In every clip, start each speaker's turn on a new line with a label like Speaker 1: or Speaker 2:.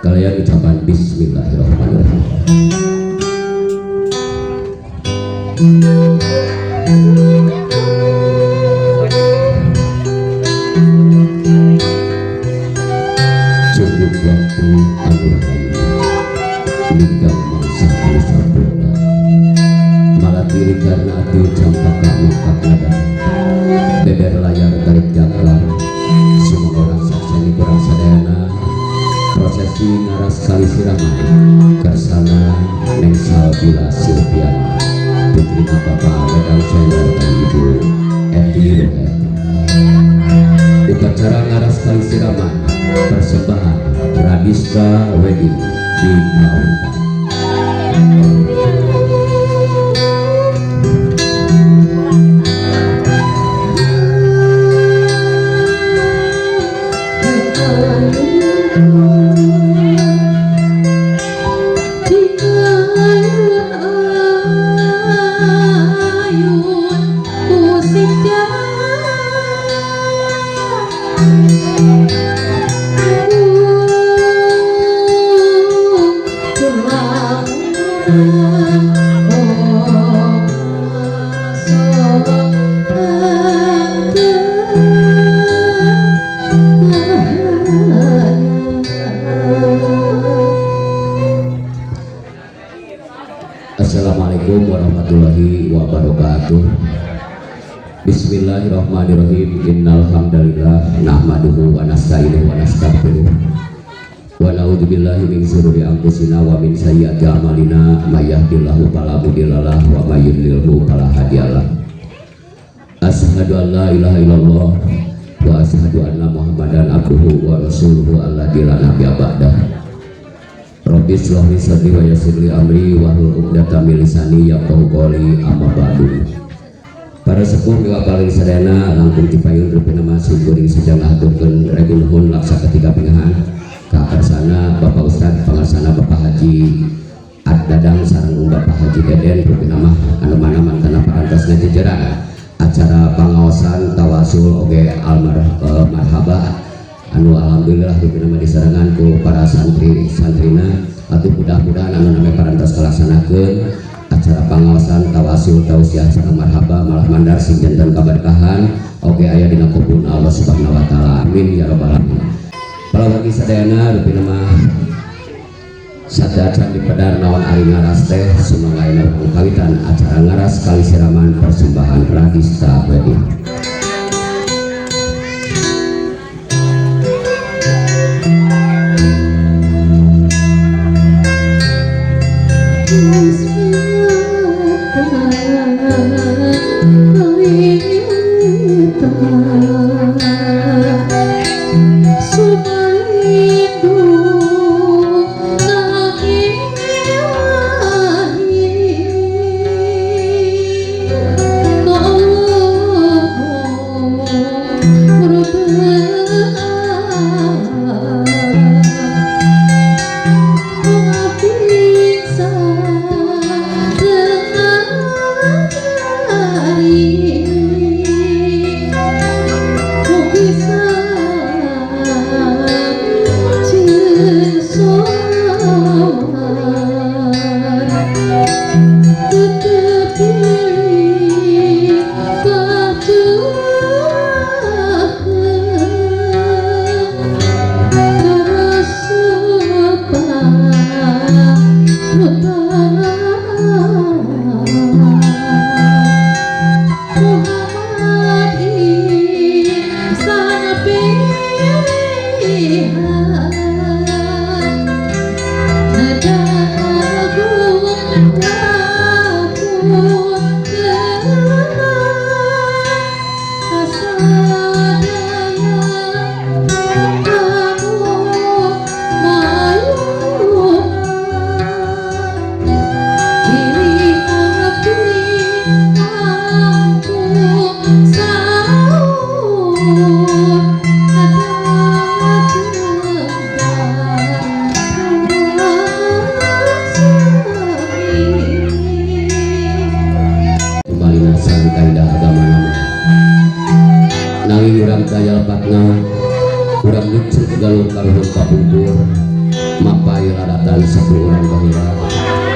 Speaker 1: Kalian ucapan bismillahirrahmanirrahim. Cukup waktu anu rahayu linggang mangsa anu sampurna malatiri karena ati campaka mangkak nada beber layar tarik jangkar sumangga sakseni kurang sadayana prosesi ngaras kali siraman kersana Neng Salbila Silviana putrina Bapak Dadang Sender dan Ibu Eti Rohayati. Upacara ngaras kali siraman persembahan Radista Wedding di Kauripan. Assalamualaikum warahmatullahi wabarakatuh. Bismillahirrahmanirrahim. Innal hamdalillah nahmaduhu wa nasta'inuhu wa nastaghfiruh wa na'udzubillahi min syururi anfusina wa min sayyiati a'malina may yahdihillahu fala mudhillalah wa may yudlilhu fala hadiyalah. Asyhadu an la ilaha illallah wa asyhadu anna Muhammadan abduhu wa rasuluhu alladzi la nabiyya ba'dah. Rabbi shrah li sadri wa yassir li amri wahlul 'uqdatam min lisani yafqahu qawli, amma ba'du. Para sepuh miwa paling sadayana langkung tipayun rupina masih kuring sedang ngahaturkeun regu nuhun laksa ketiga pingahan ka karsana Bapak Ustad pangarsana Bapak Haji Ad Dadang sareng Bapak Haji Deden rupina mah anu mana mantana parantos ngajejeran acara pangaosan tawasul oge almar marhaba anu alhamdulillah rupina mah disarengan ku para santri santrina atuh mudah-mudahan anu name parantos kalaksanakeun acara pangaosan tawasul tausiah sareng marhaba malah mandar sing janten kaberkahan oge aya dina kubun Allah Subhanahu wa taala, amin ya rabbal alamin. Para wargi sadayana rupina mah sadacan di pedar naon ari ngaras teh sumangga ayeuna kawitan acara ngaras kali siraman persembahan Radista Wedding. pituturan sepuh urang baheula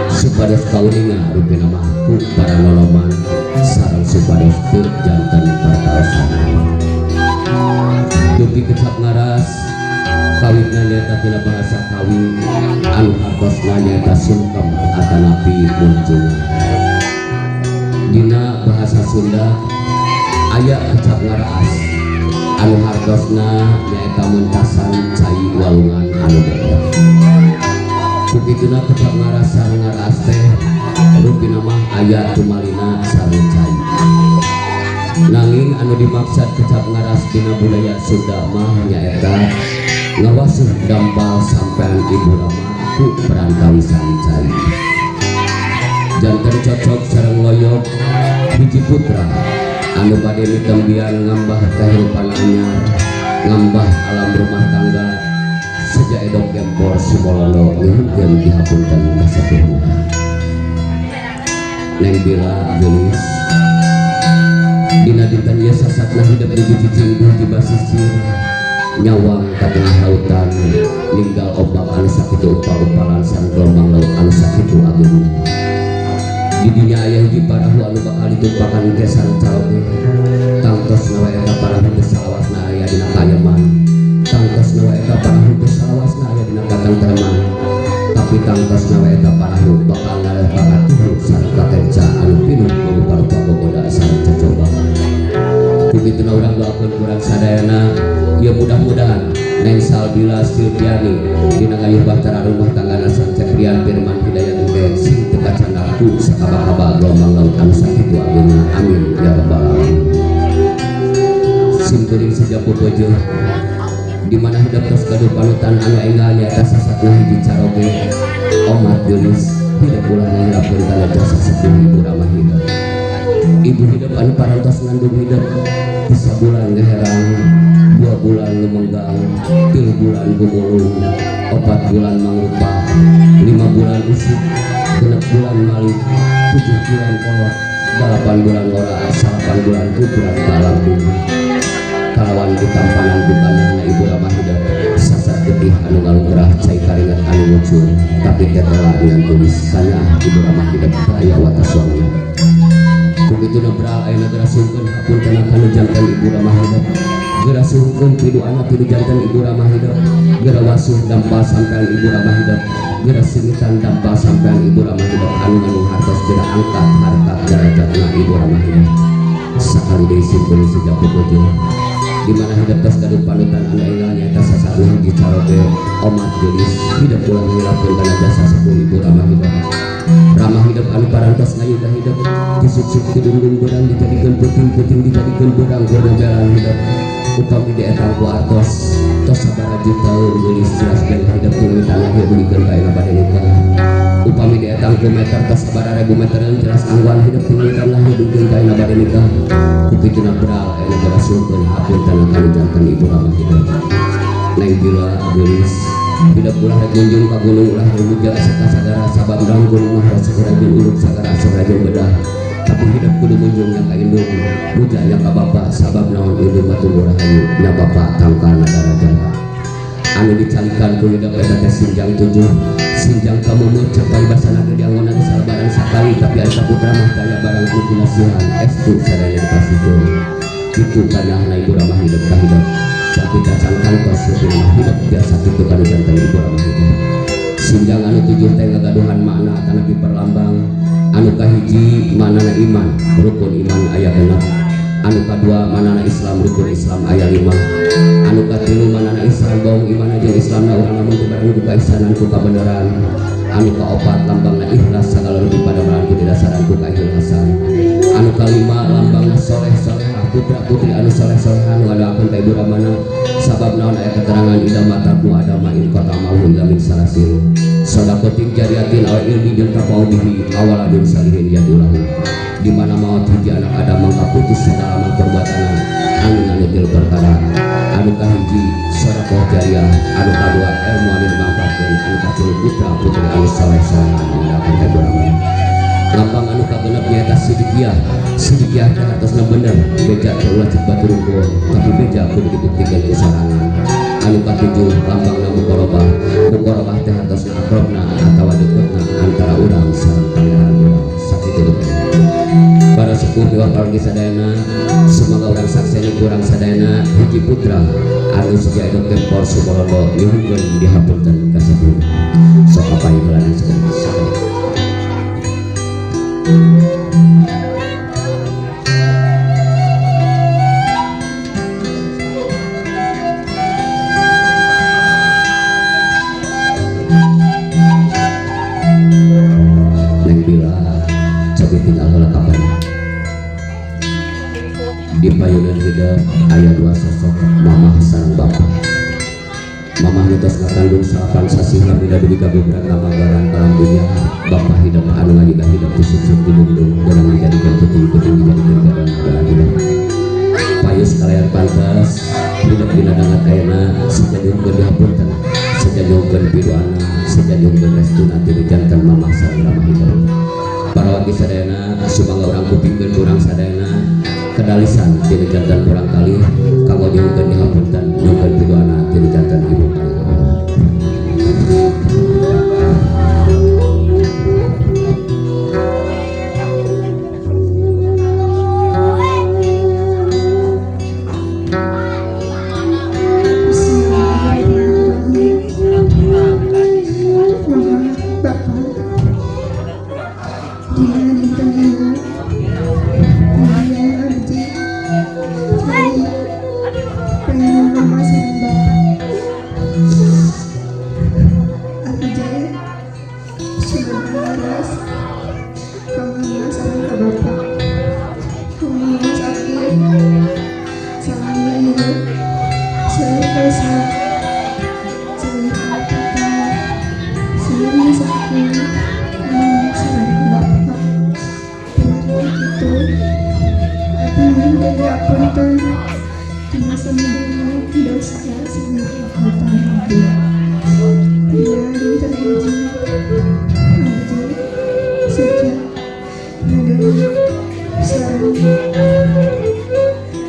Speaker 1: supados kauninga rupina mah ku para loloman sareng supados teu janten pertarosan. Dupi kecap ngaras kawitna nyaeta tina bahasa Kawi anu hartosna nyaeta sungkem atanapi munjungan. Dina bahasa Sunda aya kecap ngaraas anu hartosna nyaeta mentasan cai walungan anu bener. Ku kituna kecap ngaras sareng ngaraas teh rupina mah aya tumalina sareng cai. Nanging anu dimaksud kecap ngaras dina budaya Sunda mah nyaeta ngawasuh dampal sampean ibu rama ku perantawisan cai. Janten cocok sareng loyok hiji putra anu bade mitembian ngambah kahirupan anyar, ngambah alam rumah tangga seja edok gempor simolondo. Nyuhunkeun dihapunten kasepuhna. Neng Bila geulis, dina dinten ieu sasatna hidup di cicing di hiji basisir, nyawang ka tengah lautan, ninggal ombak anu sakitu upal-upalan sareng gelombang laut anu sakitu ageungna. Di dinya aya hiji parahu anu bakal ditumpakan ke sareng caroge. Tangtosna we eta parahu teh salawasna aya dina kayeman, tangtosna we eta parahu teh salawasna aya dina katentreman, tapi tangtosna we eta parahu bakal ngaleh kakatuhu sareng kakenca anu pinuh rupa-rupa gogoda sareng cocoba. Ku kituna urang doakeun kurang sadayana ya, mudah-mudahan Neng Salbila Silviani dina ngayuh bahtera rumah tanggana sareng Ceprian Firman Hidayat teh sing teu kacandak ku sakaba-kaba gelombang laut anu sakitu ageungna. Amin ya rabbal alamin. Sim kuring seja pupeujeuh di mana hidup tos gaduh panutan anu enggal nyaeta sasatna hiji caroge omat geulis. Hidup ulah ngahilapkeun kana jasa sepuh ibu ramah hidup. Ibu hidup anu parantos ngandung hidup bisa bulan ngeherang, 2 bulan lumenggang, 3 bulan gumulung, 4 bulan mangrupa, 5 bulan usik, 6 bulan malik, 7 bulan kolot, 8 bulan ngora, 9 bulan ukuran ke alam bumi. Kalawan ditampanan bukannya ibu ramah hidup sasat getih anu ngalungkrah, cai karingat anu ngucur, tapi tetela dengan tulis kanya ibu ramah hidup aya watas wangi. Ku kituna beral ayeuna geura sungkeun hapunten kanu janten ibu ramah hidup, geura sungkeun piduana ti janten ibu ramah hidup, geura wasuh dampal sampean ibu ramah hidup, geura singitan dampal sampean ibu ramah hidup anu ngandung hartos, geura angkat harkat derajatna ibu ramah hidup. Sakali deui sim kuring seja pupujuh di mana hidup tos gaduh panutan anu enggal nyaeta sasarna hiji caroge omat geulis. Hidup ulah ngahilapkeun kana jasa sepuh ibu ramah hidup. Ramah hidup anu parantos ngayuga hidup disuk-suk tidungdung beurang dijadikeun puting-puting, dijadikeun beurang gorgobelan hidup. Upami dietang ku artos tos sabaraha taun geulis, jelas dan hidup mimitan lahir dugikeun ka ayeuna bade nikah. Upami dietang ku meter tos sabaraha ribu metereun jelas angguan hidup mimitan lahir dugikeun ka ayeuna bade nikah. Ku kituna beral ayeuna geura sungkeun hapunten kanu janten ibu ramah hidup. Neng Bila geulis, hidup ulah rek ngunjung ka gunung, ulah rek muja ka sagara, sabab dalam gunung mah rasa rajin urut sagara asa rajin bedah. Tapi hidup kudu munjung nya ka indung, muja nya ka bapa, sabab naon? Indung mah tunggu rahayu nya, bapa tangkalna daraja. Anu dicalikan ku hidup eta teh sinjang tujuh, sinjang kamu cek paribasana ge dianggonan salabaran sakali, tapi ari putra mah kaya barang anu pinasihan estu sadaya dipasihkeun. Kitu kanyahna ibu ramah hidup ka hidup, tapi tacan kantos rupina mah hidup biasa kitu kanu janten ibu ramah hidup. Sinjang anu tujuh teh ngagaduhan makna atanapi perlambang. Anu kahiji manana iman, rukun iman aya 6. Anu kadua manana Islam, rukun Islam aya 5. Anu katilu manana Islam, bohong iman jeung Islamna urang lamun teu bareng ku kaihsanan, ku kabeneran. Anu kaopat lambangna ikhlas, sagala lebih pada ku didasaran ku keikhlasan. Anu kalima lambangna soleh solehah, putra putri anu soleh solehan nu ngadoakeun ka ibu ramana, sabab naon? Aya keterangan idza mata ibnu adama inqatha'a amaluhu illa min salasin, shadaqatin jariyatin aw ilmin yuntafa'u bihi aw waladin salihin yad'ulahu. Di mana maut hiji anak Adam mangka putus segala amal perbuatan anu anu tilu perkara: anu kahiji sedekah jariah, anu kadua ilmu anu dimanfaatkeun, anu katilu putra putri anu soleh solehan nu ngadoakeun ka ibu ramana. Lambang anu kagenep nyaeta sidikiah. Sidikiah teh hartosna bener, beja teh ulah cek batur unggul, tapi beja kudu dibuktikan ku sorangan. Anu katujuh lambangna muqarabah. Muqarabah teh hartosna Akrabna atawa deketna antara urang sareng pangeran urang sakitu deui. Para sepuh miwah paranti sadayana, semoga urang sakseni kurang sadayana hiji putra anu seja edok Gempol Sukolondo nyuhunkeun dihapunten ka sapuh. Sok apa heula sakedik. Neng bila cobi tinggal heula kapan di payunan hidup aya dua sosok, mamah sareng bapak. Mamah nu tos ngakandung 9 sasih lamina dugi ka gubran lamagaran kalam dunya. Bapak hidup anu ngajiga hidup tusuk di bundung, beunang dijadikeun puting, puting dijadikeun gadang hidup. Payus kalayan pantas hidup dina dangat ayeuna seja nyuhunkeun dihapunten, seja nyuhunkeun piduana, seja nyuhunkeun restuna ti janten mamah sareng rama hidup. Para wargi sadayana, sumangga urang kupingkeun urang sadayana kedalisan ti janten kurang kali kanggo nyuhunkeun dihapunten, nyuhunkeun piduana ti janten ibu kali.
Speaker 2: Bismillahirrahmanirrahim. Mama, Bapak, dina dinten ieu bagian abdi kali pengen mama sareng bapak. Abdi sudah laras ka mama sareng ka bapak. Mama sakit salami hidup seueur dosa, seueur kalepatan, seueur sakit mama sareng ka bapak. Bener kitu abdi nyuhunkeun dihapunten dina samudana dosa sareng kalepatan abdi. Dina dinten enjing abdi seja ngadoa sareng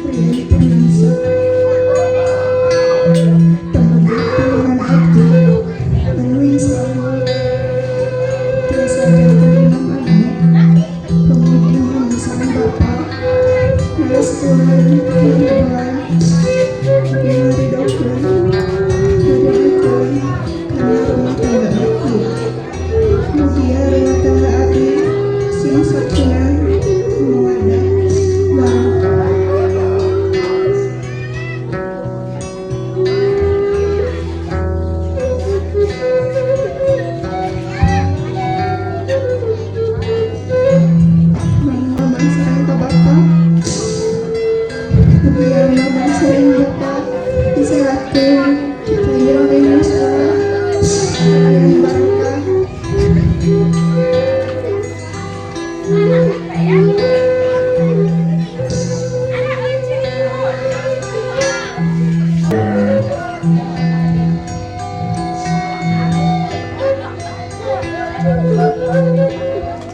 Speaker 2: Rian Firmansyah temegah pilihan abdi anu insyaallah tiasa janten imam abdi pemimpin mama sareng bapak ngarestuan, ngaridoan, ngaridokeun, ngadoakeun kana rumah tangga abdi. Mugia rumah tangga abdi sing sakinah mawaddah warahmah. Mama sareng ka bapak, mugia mama sareng bapak disehatkeun, dipanjangkeun yuswa, kalian barokah.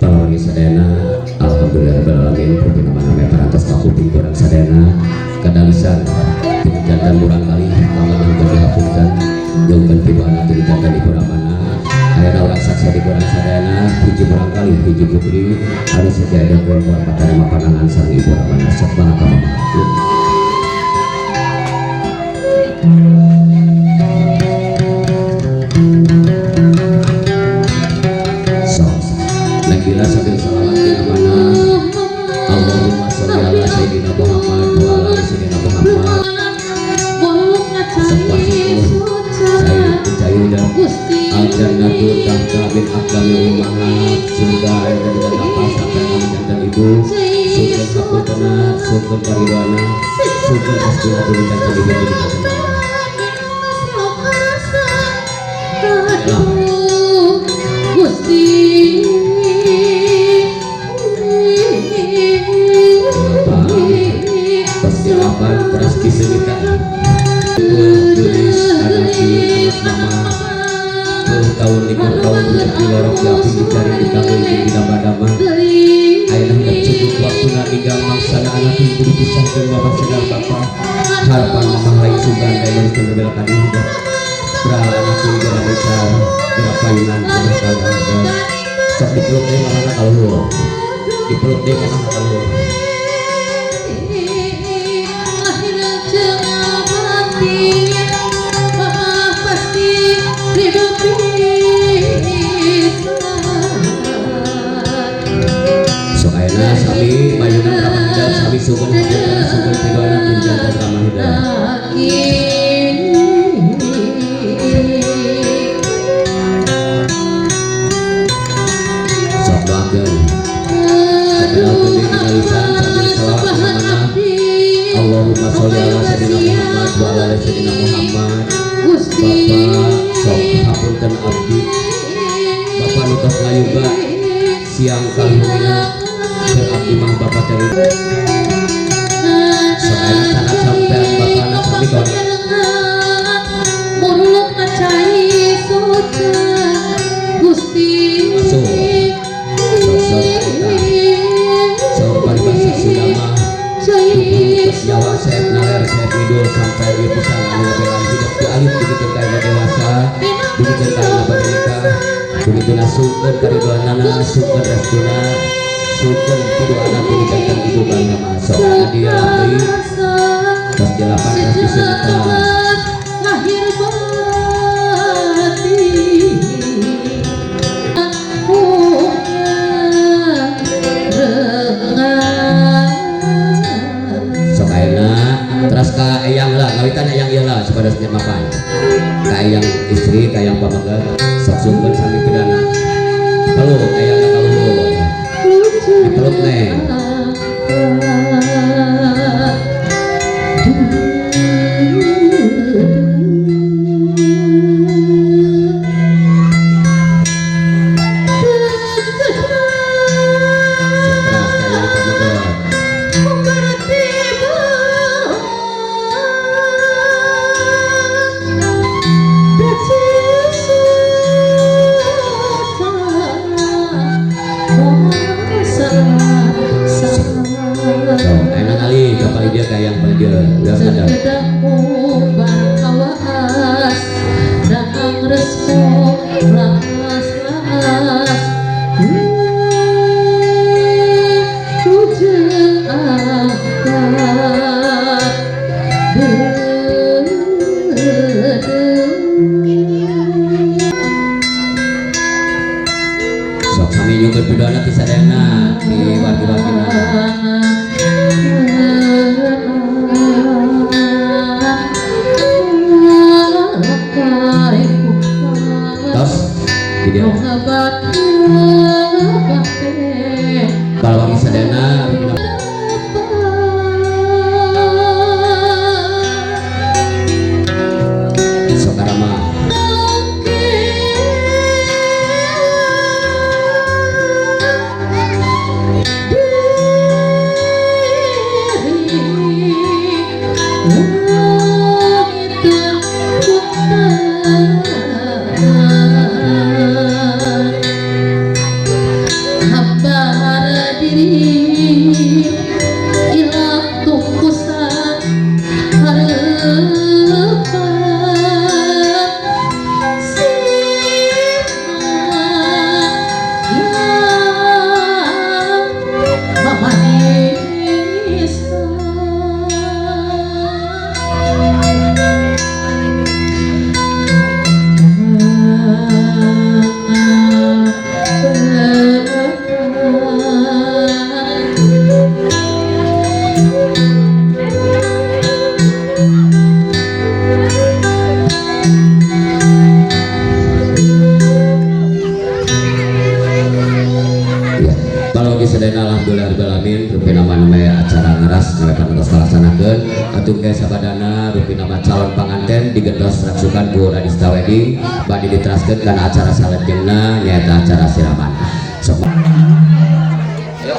Speaker 1: Para wargi sadayana, alhamdulillah rabbil alamin perpinamanan parantos kakuping kurang sadayana kadalisan ti janten murang kali kanggo nyuhunkeun dihapunten, nyuhunkeun piduana ti janten ibu ramana. Ayeuna urang saksi di kurang sadayana hiji murang kali hiji putri anu seja edokeun patarima panangan sareng ibu ramana. Sok mangga ka mama. Sok Neng Bila sambil salawat dina mana Allahumma sholli ala sayyidina Muhammad wa ala ali sayyidina Muhammad. Sepuh saya percaya al jannatu tahta min aqdami ummahat, surga aya dina tapak sampai kami janten ibu. Sugeng hapuntena, sugeng karidhoana, sugeng restuna ti janten ibu jadi janten mama.
Speaker 3: Gusti.
Speaker 1: Tos delapan teras diseungitan tulis anak anak mama puluh tahun likur tahun budak dilorok diaping dicari ditanggul jeung didama-dama. Ayeuna hendak cukup waktuna ninggal mangsana anak ibu dipisahkeun mama sareng bapa. Harapan mama lain sugan kayak terus bela tadi hidup beral anak ibu geura besar geura payunan. Sok dipeluk deui mamana ka luhur. Dipeluk deui mamana ka luhur.
Speaker 3: Lahir jeung batin, Mama pasti ridho pisan.
Speaker 1: Sok ayeuna sami mayunan ramah hidep, sami sugeng hapunten, sugeng pidoana janten ramah hidep.
Speaker 3: Lagi.
Speaker 1: Sok doakeun. Sok kenalkeun deui dina lisan sambil sholawat ka mamana. Allahumma sholli ala sayyidina Muhammad wa ala ali sayyidina Muhammad.
Speaker 3: Gusti.
Speaker 1: Bapak, sok hapunten abdi. Bapak nu tos ngayuga siang kalihumina keur abdi mah Bapak teh. Sok ayeuna sanak sampean bapana sami kon.
Speaker 3: Muruluk cai soca, Gusti.
Speaker 1: Masuk. Sok sok eta. Saur paribasa Sunda mah
Speaker 3: Cai
Speaker 1: nyawa seep naler seep ngidul sampai ieu pisan anu ngabelaan hidup ti alit dugikeun ka ayeuna dewasa, dugikeun ka ayeuna bade nikah, dugikeun sungkeun karidoanana, sungkeun restuna, sungkeun pidoana punikanten ibu bangga. Sok ayeuna dielap deui, tos dilapan, tos disunatan.
Speaker 3: Lahir batin punya rengan.
Speaker 1: Sok ayeuna teras ka eyang lah, ngawitan eyang ieu lah supaya sedia mapan ka eyang istri, ka eyang pameget. Sok sungkeun sami pidana, peluk eyangna ka luhur, dipeluk, Neng. Sok teras ka eyang pameget. Sok ayeuna ngalih ka palih dieu, ka eyang palih dieu, ulah ngadeg.
Speaker 3: Sekedakmu barkawas danang resmo laas-laas ujung angkat.
Speaker 1: Sok sami nyungkeun pidoana ti sadayana, ti wargi-wargina. Tos di dieu. Balawangi sadayana rupina. Sok arama.
Speaker 3: Hambar diri ilang tungkusan harapan sirna yang mamanis.
Speaker 1: Ya, balawangi sadayana, alhamdulillah rabbil alamin, rupina mah namanya acara ngaras ngawetan tos kalaksanakeun. Atuh ge sabadana rupina mah calon panganten digentos raksukan ku Radista Wedding bade diteraskeun kana acara salajengna, nyaeta acara siraman. Sok. Ayo.